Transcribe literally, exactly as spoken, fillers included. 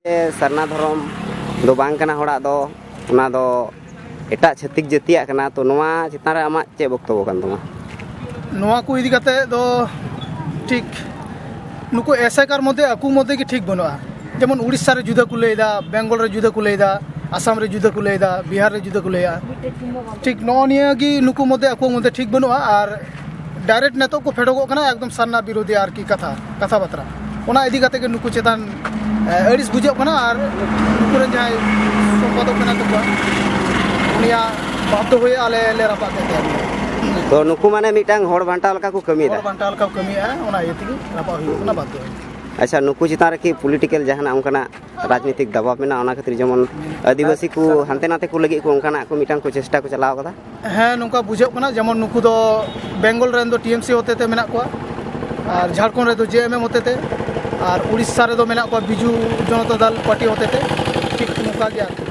ᱥᱟᱨᱱᱟ ᱫᱷᱚᱨᱚᱢ ᱫᱚ ᱵᱟᱝ ᱠᱟᱱᱟ ᱦᱚᱲᱟᱜ ᱫᱚ, ᱚᱱᱟ ᱫᱚ ᱮᱴᱟᱜ ᱪᱷᱟᱹᱛᱤᱠ ᱡᱟᱹᱛᱤᱭᱟᱜ ᱠᱟᱱᱟ᱾ ᱛᱚ, ᱱᱚᱣᱟ ᱪᱮᱛᱟᱱ ᱨᱮ ᱟᱢᱟᱜ ᱪᱮᱫ ᱵᱚᱠᱛᱚᱵᱚ ᱠᱟᱱ ᱛᱟᱢᱟ? ᱱᱚᱣᱟ ᱠᱚ ᱤᱫᱤ ᱠᱟᱛᱮ ᱫᱚ ᱴᱷᱤᱠ ᱱᱩᱠᱩ ᱮᱥᱮᱠᱟᱨ ᱢᱚᱫᱽᱫᱷᱮ ᱟᱠᱚ ᱢᱚᱫᱽᱫᱷᱮ ᱜᱮ ᱴᱷᱤᱠ ᱵᱟᱹᱱᱩᱜᱼᱟ᱾ ᱡᱮᱢᱚᱱ ᱩᱲᱤᱥᱥᱟ ᱨᱮ ᱡᱩᱫᱟᱹ ᱠᱚ ᱞᱟᱹᱭᱫᱟ, ᱵᱮᱝᱜᱚᱞ ᱨᱮ ᱡᱩᱫᱟᱹ ᱠᱚ ᱞᱟᱹᱭᱫᱟ, ᱟᱥᱟᱢ ᱨᱮ ᱡᱩᱫᱟᱹ ᱠᱚ ᱞᱟᱹᱭᱫᱟ, ᱵᱤᱦᱟᱨ ᱨᱮ ᱡᱩᱫᱟᱹ ᱠᱚ ᱞᱟᱹᱭᱟ᱾ ᱴᱷᱤᱠ ᱱᱚᱜᱼᱚ ᱱᱤᱭᱟᱹ ᱜᱮ ᱱᱩᱠᱩ ᱢᱚᱫᱽᱫᱷᱮ, ᱟᱠᱚ ᱢᱚᱫᱽᱫᱷᱮ ᱴᱷᱤᱠ ᱵᱟᱹᱱᱩᱜᱼᱟ᱾ ᱟᱨ ᱰᱟᱭᱨᱮᱠᱴ ᱱᱤᱛᱚᱜ ᱠᱚ ᱯᱷᱮᱰᱚᱜᱚᱜ ᱠᱟᱱᱟ ᱮᱠᱫᱚᱢ ᱥᱟᱨᱱᱟ ᱵᱤᱨᱳᱫᱷᱤ ᱟᱨᱠᱤ ᱠᱟᱛᱷᱟ, ᱠᱟᱛᱷᱟ ᱵᱟᱛᱨᱟ᱾ ᱚᱱᱟ ᱤᱫᱤ ᱠᱟᱛᱮ ᱜᱮ ᱱᱩᱠᱩ ᱪᱮᱛᱟᱱ, ᱮ, ᱟᱹᱲᱤᱥ ᱵᱩᱡᱷᱟᱹᱜ ᱠᱟᱱᱟ᱾ ᱟᱨ ᱱᱩᱠᱩ ᱨᱮᱱ ᱡᱟᱦᱟᱸᱭ ᱥᱚᱢᱯᱟᱫᱚᱠ ᱢᱮᱱᱟᱜ ᱛᱟᱠᱚᱣᱟ, ᱩᱱᱤᱭᱟᱜ ᱵᱟᱫᱽᱫᱷᱚ ᱦᱚᱭᱮ ᱟᱞᱮ ᱞᱮ ᱨᱟᱯᱟᱜ ᱠᱮᱫ ᱛᱟᱭᱟ᱾ ᱛᱚ, ᱱᱩᱠᱩ ᱢᱟᱱᱮ ᱢᱤᱫᱴᱟᱝ ᱦᱚᱲ ᱵᱟᱱᱴᱟᱣ ᱞᱮᱠᱟ ᱠᱚ ᱠᱟᱹᱢᱤᱭᱮᱫᱟ᱾ ᱦᱚᱲ ᱵᱟᱱᱴᱟᱣ ᱞᱮᱠᱟ ᱠᱚ ᱠᱟᱹᱢᱤᱭᱮᱫᱼᱟ, ᱚᱱᱟ ᱤᱭᱟᱹ ᱛᱮᱜᱮ ᱨᱟᱯᱟᱜ ᱦᱩᱭᱩᱜ ᱠᱟᱱᱟ ᱵᱟᱫᱽᱫᱷᱚ ᱦᱚᱭᱮ᱾ ᱟᱪᱪᱷᱟ, ᱱᱩᱠᱩ ᱪᱮᱛᱟᱱ ᱨᱮ ᱠᱤ ᱯᱚᱞᱤᱴᱤᱠᱮᱞ ᱡᱟᱦᱟᱱᱟᱜ ᱚᱱᱠᱟᱱᱟᱜ ᱨᱟᱡᱽᱱᱤᱛᱤᱠ ᱫᱟᱵᱟᱣ ᱢᱮᱱᱟᱜᱼᱟ, ᱚᱱᱟ ᱠᱷᱟᱹᱛᱤᱨ ᱡᱮᱢᱚᱱ ᱟᱹᱫᱤᱵᱟᱹᱥᱤ ᱠᱚ ᱦᱟᱱᱛᱮ ᱱᱟᱛᱮ ᱠᱚ ᱞᱟᱹᱜᱤᱫ ᱠᱚ ᱚᱱᱠᱟᱱᱟᱜ ᱠᱚ ᱢᱤᱫᱴᱟᱝ ᱠᱚ ᱪᱮᱥᱴᱟ ᱠᱚ ᱪᱟᱞᱟᱣ ᱠᱟᱫᱟ? ᱦᱮᱸ, ᱱᱚᱝᱠᱟ ᱵᱩᱡᱷᱟᱹᱜ ᱠᱟᱱᱟ, ᱡᱮᱢᱚᱱ ᱱᱩᱠᱩ ᱫᱚ ᱵᱮᱝᱜᱚᱞ ᱨᱮᱱ ᱫᱚ ᱴᱤ ᱮᱢ ᱥᱤ ᱦᱚᱛᱮᱛᱮ ᱢᱮᱱᱟᱜ ᱠᱚᱣᱟ, ᱟᱨ ᱡᱷᱟᱲᱠᱷᱚᱸᱰ ᱨᱮᱫᱚ ᱡᱮ ᱮᱢ ᱮᱢ ᱦᱚᱛᱮᱛᱮ, ᱟᱨ ᱩᱲᱤᱥᱥᱟ ᱨᱮᱫᱚ ᱢᱮᱱᱟᱜ ᱠᱚᱣᱟ ᱵᱤᱡᱩ ᱡᱚᱱᱚᱛᱟ ᱫᱟᱞ ᱯᱟᱨᱴᱤ ᱦᱚᱛᱮᱛᱮ᱾ ᱴᱷᱤᱠ ᱱᱚᱝᱠᱟ ᱜᱮ ᱟᱨᱠᱤ᱾